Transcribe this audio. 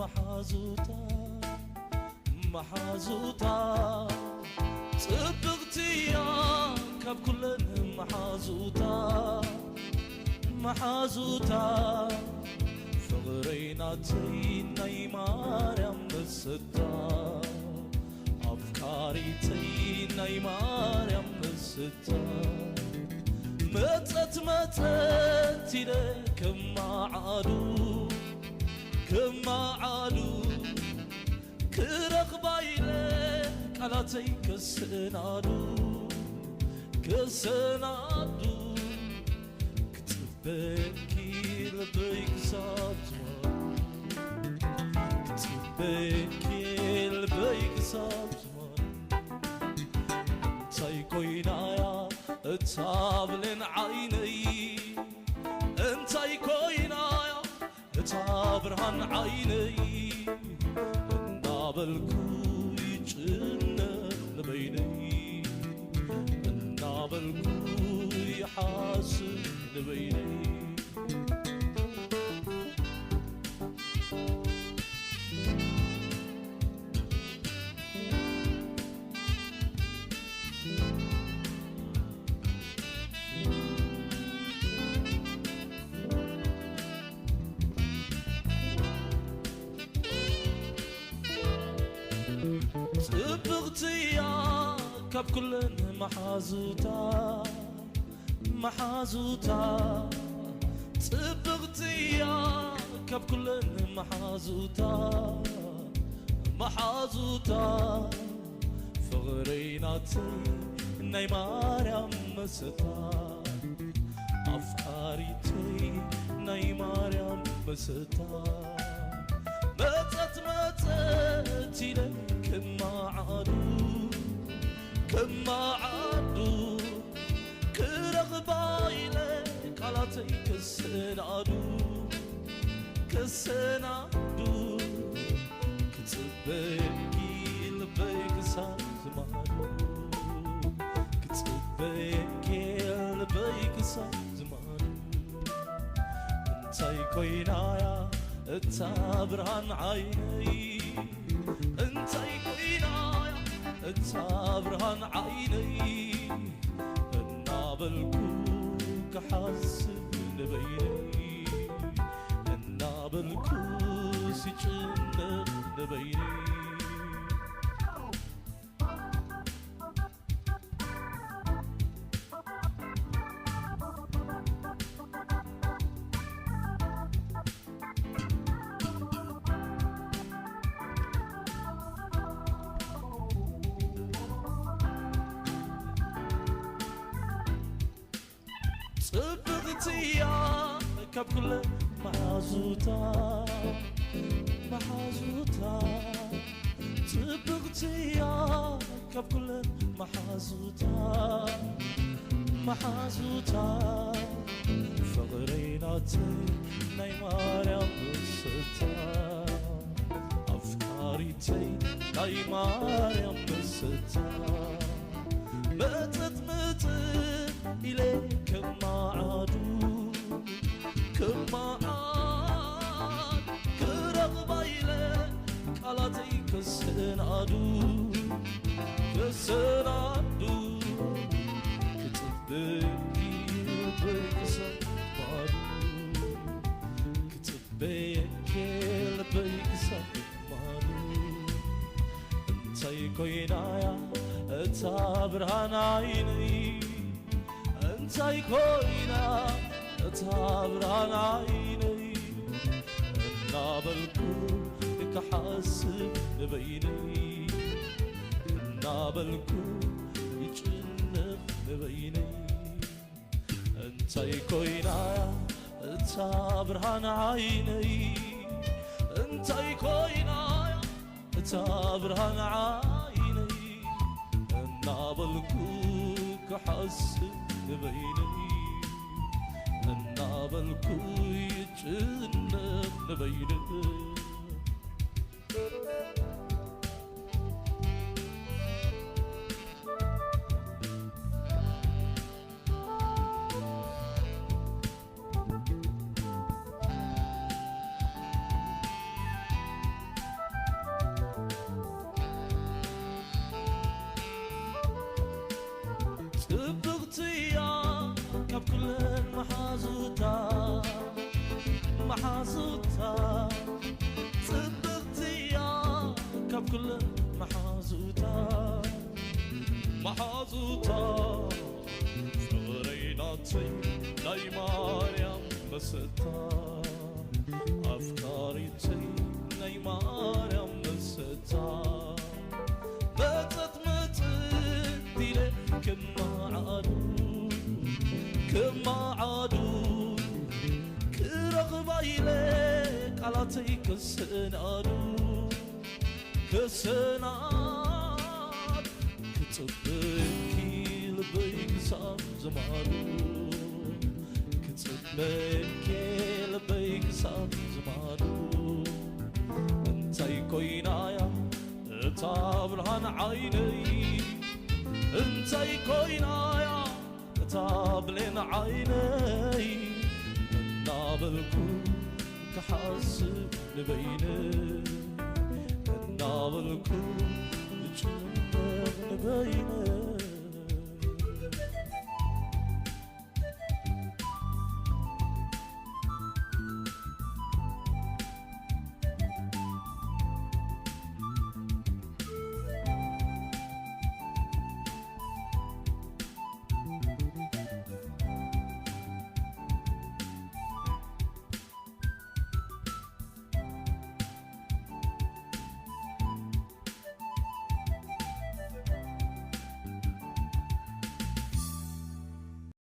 መሓዙታ መሓዙታ ጽብቕቲ እያ ካብ ኩለን መሓዙታ መሓዙታ ፍቕረይ ናተይ ናይ ማርያም መሰታ ኣፍቃሪተይ ናይ ማርያም መሰታ መጸት መጸት ኢለ ከማዓዱ ከማዓዱ ክረኽባ ኢለ ቃላተይ ከሰናዱ ከሰናዱ ክጽበኪ ልበይ ክሳብ ዝማል ክጽበኪ ልበይ ክሳብ ዝማል እንታይ ኮይናያ እታ ብሌን ዓይነይ እንታይ ኮይናያ እታ ብርሃን ዓይነይ እናበልኩ ይጭነቕ ንበይነይ እናበልኩ ይሓስብ ንበይነይ ጽብቕቲ እያ ካብ ኩለን መሓዙታ መሓዙታ ጽብቕቲ እያ ካብ ኩለን መሓዙታ መሓዙታ ፍቕረይ ናተይ ናይ ማርያም መሰታ ኣፍቃሪተይ ናይ ማርያም መሰታ መጸት መጸት ኢለ ከማዓዱ ከማዓዱ ክረኽባ ኢለ ቃላተይ ክሰናዱ ክሰናዱ ክጽበየኪ ልበይ ክሳብ ዝማዱ ክጽበየኪ ልበይ ክሳብ ዝማዱ እንታይ ኮይናያ እታ ብርሃን ዓይነይ እንታይ ኮይናያ እታ ብርሃን ዓይነይ እናበልኩ ክሓስብ ንበይነይ እናበልኩ ስጭነቕ ንበይነይ ጽብቕቲ እያ ካብ ኩለን መሓዙታ መሓዙታ ጽብቕቲ እያ ካብ ኩለን መሓዙታ መሓዙታ ፍቕረይ ናተይ ናይ ማርያም ምስታ ኣፍቃሪተይ ናይ ማርያም ምስታ መጠጥ መጠጥ ኢለ ከማዓዱ ከማዓድ ክረኽባ ኢለ ቃላተይ ከሰናዱ ከሰናዱ ክጽበኪ ልበይ ክሳብ ማዱ ክጽበየኪ ልበይ ክሳብ ማዱ እንታይ ኮይናያ እታ ብርሃን ዓይነይ እንታይ ኮይና እታ ብርሃን ዓይነይ እናበልኩ ክሓስብ ንበይነይ እናበልኩ ይጭነቕ ንበይነይ እንታይ ኮይና እታ ብርሃን ዓይነይ እንታይ ኮይና እታ ብርሃን ዓይነይ እናበልኩ ክሓስብ ንበይነይ እናበልኩ ይጭነቕ ንበይነይ ጽብቕቲ እያ ካብ ኩለን መሓዙታ፣ መሓዙታ። ጽብቕቲ እያ ካብ ኩለን መሓዙታ፣ መሓዙታ። ፍቕረይ ናተይ ናይ ማርያም መሰታ፣ ኣፍቃሪተይ ናይ ማርያም መሰታ። መጸት መጸት ኢለ ክመዓዱ፣ ክመዓዱ ክረኽባ ኢለ ቃላተይ ክሰናዱ፣ ክሰናድ ክጽበኪ ልበይ ክሳብ ዝማዱ፣ ክጽበኪ ልበይ ክሳብ ዝማዱ። እንታይ ኮይናያ እታ ብርሃን ዓይነይ፣ እንታይ ኮይናያ እታ ብሌን ዓይነይ፣ እናበልኩ ክሓስብ ንበይነይ፣ እናበልኩ